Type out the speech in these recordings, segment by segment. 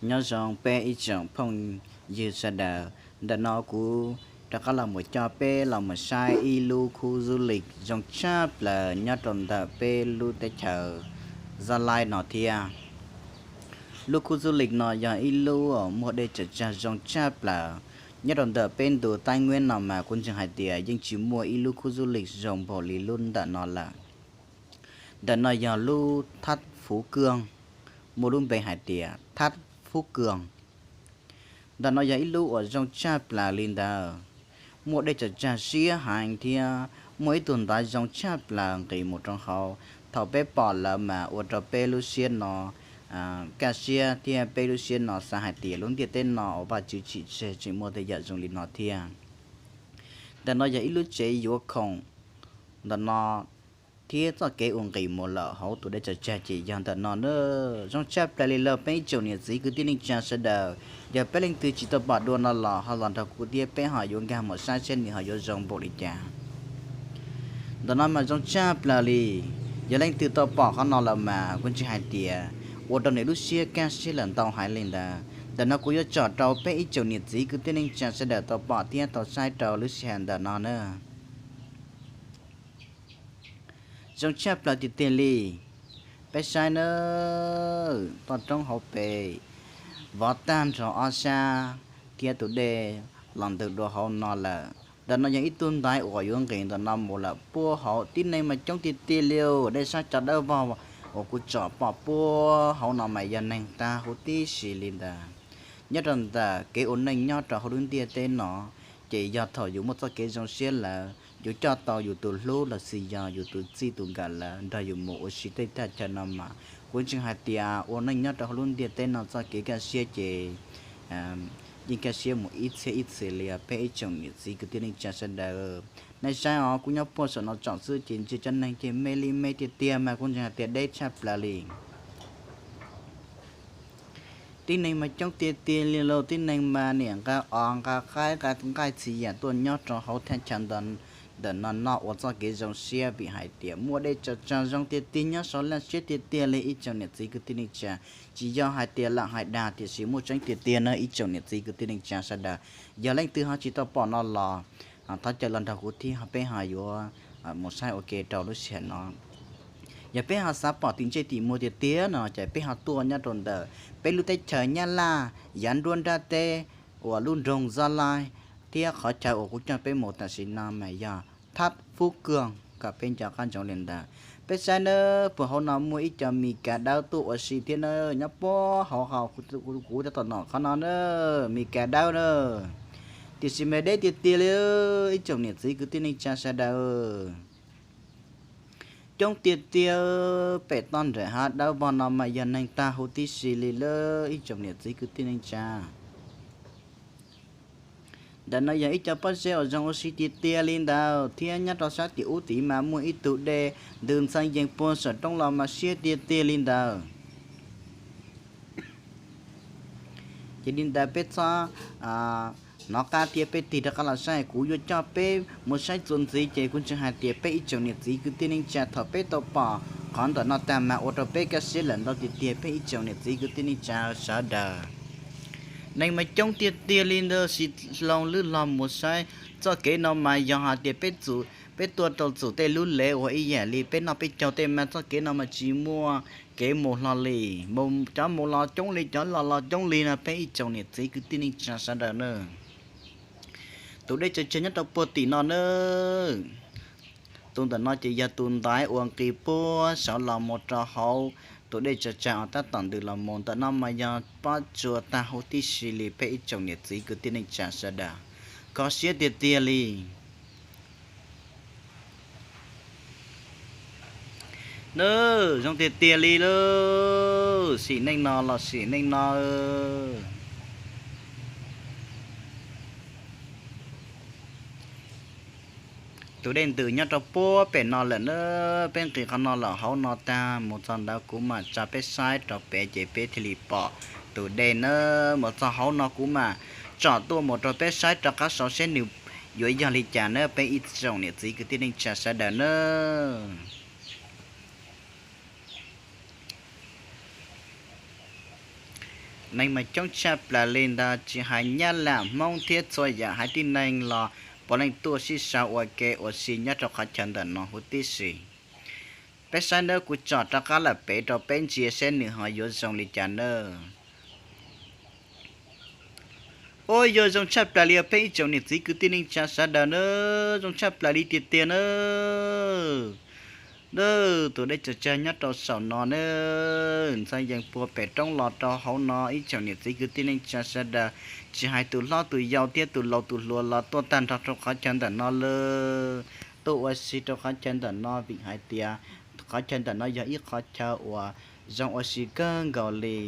Nyob zoo peb ib tsoom phooj ywg sawv daws, ntawm no kuv rov qab los mus coj peb los mus saib ib lub khub du lịch zoo tshaj plaws nyob rau ntawm peb lub teb chaws Zaj Laib no thiab. Lub khub du lịch no yog ib lub muaj dej tsaws tsag zoo tshaj plaws nyob rau ntawm peb ntu Taib Nguiab no mas kuv ntseeg hais tias yeej tsis muaj ib lub khub du lịch zoo npaum li lub ntawm no lawm. Ntawm no yog lub Tháp Phú Cương, muaj lub npe hais tias Tháp Phú Cương. Ntawm no yog ib lub uas zoo tshaj plaws li ntawd, muaj dej tsaws tsag siab heev thiab muaj ib tug ntaiv zoo tshaj plaws nqis mus rau hauv. Thaum peb pom lawm mas ua rau peb lub siab no kaj siab thiab peb lub siab no xav hais tias lub ntiaj teb no uas Vajtswv tsim tseg tseem muaj tej yam zoo li no thiab. Ntawm no yog ib lub tsev yuav khoom ntawm no thiab txoj kev ua nqis mus lawm hauv tus dej tsaws tsag ces yog ntawm no na. Zoo tshaj plaws li lauj peb ib tsoom niam txiv kwv tij neej tsa sawv daws. Yog peb leej twg tsis tau pom dua no los ho los nrog kuv thiab peb ho yuav nkag mus saib seb nws ho yuav zoo npaum li cas. Ntawm no mas zoo tshaj plaws li. Yog leej twg tau pom qhov no lawm mas kuv ntseeg hais tias ua rau nws lub siab kaj siab lawm ntau heev li ntawd. Ntawm no kuv yuav tsom rau peb ib tsoom niam txiv kwv tij neej tsa sawv daws tau pom thiab tau saib rau lub sij hawm ntawm no na. Zoo tshaj plaws tiag tiag li. Peb saib nawb, toj roob hauv pes vov tag nrho ob sab thiab tus dej los ntws dua hauv no lawm. Ntawm no yog ib tug ntaiv uas yuav nqis ntawm no mus lawm puag hauv. Tib neeg mas coob tiag tiag li, nej saib cov dawb vog uas kuv tsom pom puag hauv no mas yog neeg tag huv tib si li ntawd. Nyob rau ntawm kev ua neej nyob rau hauv lub ntiaj teb no, ces yog thaum yus muaj txoj kev zoo siab lawm, yus coj tau yus tus hlub los sis yog yus tus txij tus nkawm lawm nrog yus mus ua si tej thaj chaw no mas kuv ntseeg hais tias ua neej nyob rau hauv lub ntiaj teb no txoj kev kaj siab ces yeej kaj siab mus ib txhiab ib txhis li os peb ib tsoom niam txiv kwv tij neej tsa sawv daws. Nej saib os, kuv nyob puag saum no tsom xwb ces ntsia cov neeg ces me li me tiag tiag mas kuv ntseeg hais tias deb tshaj plaws li. Tib neeg mas coob tiag tiag li lauj, tib neeg mas niam nqa os nqa qaib nqa nqaij txhia yam tuaj nyob rau hauv thaj chaw ntawm no noj ua txoj kev zoo siab vim hais tias muaj dej tsaws tsag zoo tiag tiag nyob saum laj siab tiag tiag li ib tsoom niam txiv kwv tij neej tsa. Tsis yog hais tias lam hais dag tiam sis muaj tseeb tiag tiag na ib tsoom niam txiv kwv tij neej tsa sawv daws. Yog leej twg ho tsis tau pom no los thov caw los nrog kuv thiab peb ho yuav mus saib ua ke rau lub sij hawm no. Yog peb ho xav pom tim ntsej tim muag tiag tiag no ces peb ho tuaj nyob rau ntawm peb lub teb chaws Nyab Laj yav nruab nrab teb uas lub nroog Zaj Laib thiab qhov chaw uas kuv coj peb mus tam sim no mas yog Thab Fub Kawg kom peb nco qab ntsoov li ntawd. Peb saib nawb, puag hauv no muaj ib co Mis Kas dawb tuaj ua si thiab na, nyob puag hauv kuv tab tom nom qhov no na, Mis Kas dawb na. Tiam sis mas deb tiag tiag li ib tsoom niam txiv kwv tij neej tsa sawv daws. Coob tiag tiag, pem toj nram hav dawb vog no mas yog neeg tag huv tib si li lauj ib tsoom niam txiv kwv tij neej tsa. Ntawm no yog ib co pob zeb uas zoo ua si tiag tiag li ntawd thiab nyob rau sab tim ub tid mas muaj ib tug dej ntws ntxhee yees puag saum roob los mas siab tiag tiag li ntawd. Ces li ntawd peb txhob hnov qab thiab peb tig rov qab los saib, kuv yuav coj peb mus saib txuas ntxiv ces kuv ntseeg hais tias peb ib tsoom niam txiv kwv tij neej tsa thaum peb tau pom qhov ntawm no tag mas ua rau peb kaj siab lawm ntau tiag tiag peb ib tsoom niam txiv kwv tij neej tsa sawv daws. Neeg mas coob tiag tiag li ntawd, sis hloov lwb los mus saib txoj kev no mas yog hais tias peb txu, peb tuaj rau txum tej lub lev uas ib yam li peb noj peb caug tej mas txoj kev no mas tsis muaj kev mus hlo li. Cov mus los coob li, cov los los coob li no peb ib tsoom niam txiv kwv tij neej tsa sawv daws na. Tus dej tsaws tsag nyob rau puag tim no na. Tus ntawm no ces yog tus ntaiv uas nqis puag saud los mus rau hauv tus dej tsaws tsag uas tab tom ntws los mus ntawm no mas yog pob tsuas tag huv tib si li peb ib tsoom niam txiv kwv tij neej tsa sawv daws. Kho siab tiag tiag li. Nws zoo tiag tiag li lauj, sim neej no los sim neej no. Tus dej ntws nyob rau puag pem no lawm na, peb nqis qhov no lawm hauv no tag mus txog ntawd kuv mam tso peb saib rau pem ces peb thiaj li pom tus dej na. Mus txog hauv no kuv mam tsom tuaj mus rau peb saib rov qab saud seb nws yuav yog li cas na peb ib tsoom niam txiv kwv tij neej tsa sawv daws na. Neeg mas coob tshaj plaws li ntawd, tsis hais Nyab Laj, Hmoob thiab txhua yam haiv tib neeg los puav leej tuaj sib sau ua ke ua si nyob rau qhov chaw ntawm no huv tib si. Peb saib nawb, kuv tsom rov qab lawm pem rau peb ntsia seb nws ho yuav zoo li cas nawb. Ua yuav zoo tshaj plaws li peb ib tsoom niam txiv kwv tij neej tsa sawv daws nawb, zoo tshaj plaws li tiag tiag nawb. Nawb, tus dej tsaws tsag nyob rau saum no nawb, ntxhee yees puag pem roob los rau hauv no ib tsoom niam txiv kwv tij neej tsa sawv daws, tsis hais tus hlob tus yau thiab tus laus tus hluas los tuaj tag nrho rau qhov chaw ntawm no lawm. Tuaj ua si rau qhov chaw ntawm no vim hais tias qhov chaw ntawm no yog ib qhov chaw uas zoo ua si kawg nkaus li.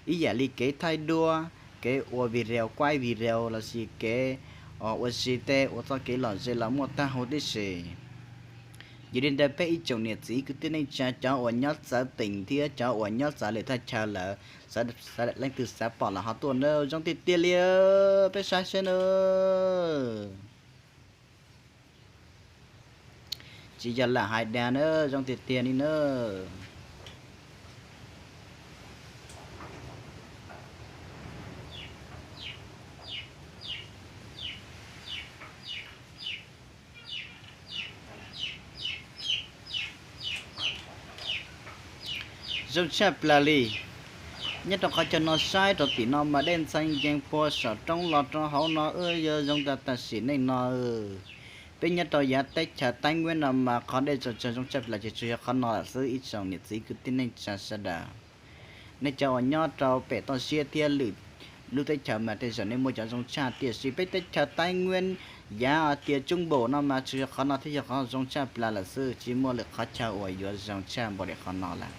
Ib yam li kev thaij duab, kev ua video, quay video lossis kev ua si tej ua txoj kev lom zem los muaj tag huv tib si. Yog li ntawd peb ib tsoom niam txiv kwv tij neej tsa cov uas nyob txawv teem thiab cov uas nyob txawv lwm thaj chaw lawm, leej twg xav pom los ho tuaj nawb, zoo tiag tiag li. Peb saib seb nawb. Tsis yog lam hais dag nawb, zoo tiag tiag li nawb. Zoo tshaj plaws li. Nyob rau qhov chaw no saib rau tim no mas dej ntxhee yees puag saum roob los rau hauv no wb yuav zoo tas tam sim neej no. Peb nyob rau yav teb chaws Teeb Ngueb no mas qhov dej tsaws tsag zoo tshaj plaws ces tsuas yog qhov no lawm xwb ib tsoom niam txiv kwv tij neej tsa sawv daws. Nej cov uas nyob rau pem toj siab thiab lwm lub teb chaws mas tej zaum nej muaj cov zoo tshaj, tiam sis peb teb chaws Teeb Ngueb yav tias Tsoob Npaum no mas tsuas yog qhov no thiaj yog qhov zoo tshaj plaws lawm xwb, tsis muaj lwm qhov chaw uas yuav zoo tshaj npaum li qhov no lawm.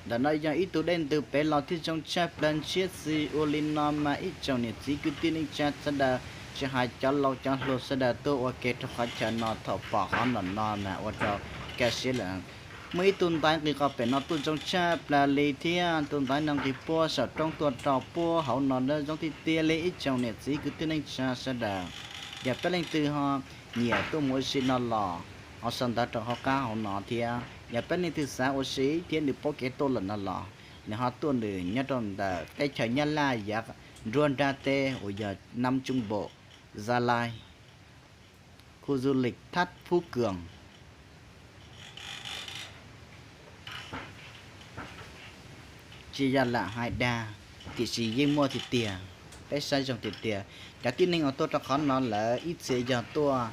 Ntawm no yog ib tug dej ntws pem los thiab zoo tshaj plaws ntshiab xis ua li no mas ib tsoom niam txiv kwv tij neej tsa sawv daws, tsis hais cov laus cov hluas sawv daws tuaj ua ke rau qhov chaw no thaum pom qhov ntawm no mas ua rau kaj siab lawm. Muaj ib tug ntaiv nqis qhov pem no tuaj zoo tshaj plaws li thiab tus ntaiv no nqis puag saum roob tuaj rau puag hauv no na, zoo tiag tiag li ib tsoom niam txiv kwv tij neej tsa sawv daws. Yog peb leej twg ho nyiam tuaj mus ua si no los ho sau ntawv rau hauv qab hauv no thiab yog peb leej twg xav ua si thiab nws paub kev tuaj lawm no los nws ho tuaj nws nyob rau ntawm teb chaws Nyab Laj yav nruab nrab teb uas yog Nam Trung Bộ, Gia Lai, khu du lịch Thác Phú Cường. Tsis yog lam hais dag, tiam sis yeej muaj tiag tiag. Peb saib zoo tiag tiag, cov tib neeg uas tuaj rau qhov no lawm ib txhia yog tuaj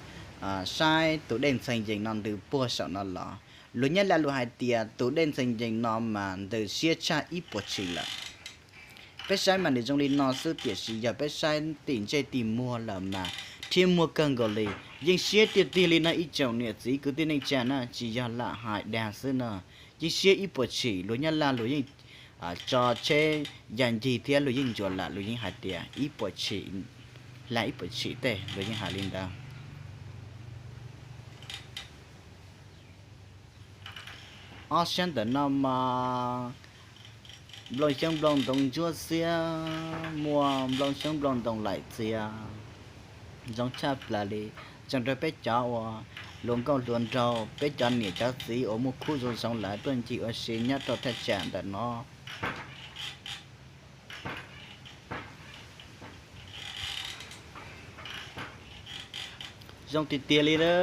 saib tus dej ntxhee yees no ntws puag saum no los. Luag Nyab Laj luag hais tias tus dej ntxhee yees no mas ntws siab tshaj ib puas tshim lawm. Peb saib mas nws zoo li no xwb, tiam sis yog peb saib tim ntsej tim muag lawm mas thiab muag kawg nkaus li. Yeej siab tiag tiag li no ib tsoom niam txiv kwv tij neej tsa na, tsis yog lam hais dag xwb no. Yeej siab ib puas tshim, luag Nyab Laj luag yeej tso tsheb ya ncig thiab luag yeej ntsuas lawm, luag yeej hais tias ib puas tshim, hla ib puas tshim tej, luag yeej hais li ntawd. Ob sab ntawm no mas nplooj xyoob nplooj ntoo ntsuab xiab, muaj nplooj xyoob nplooj ntoo laim txias, zoo tshaj plaws li. Tseem rau peb cov uas hluas nkauj hluas nraug, peb cov niam cov txiv uas muaj khub zoo zoo lawv tuaj ncig ua si nyob rau thaj tsam ntawm no. Zoo tiag tiag li na,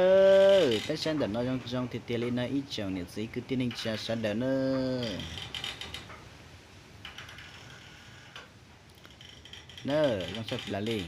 peb saib ntawm no zoo zoo tiag tiag li no ib tsoom niam txiv kwv tij neej tsa sawv daws na. Na, zoo tshaj plaws li.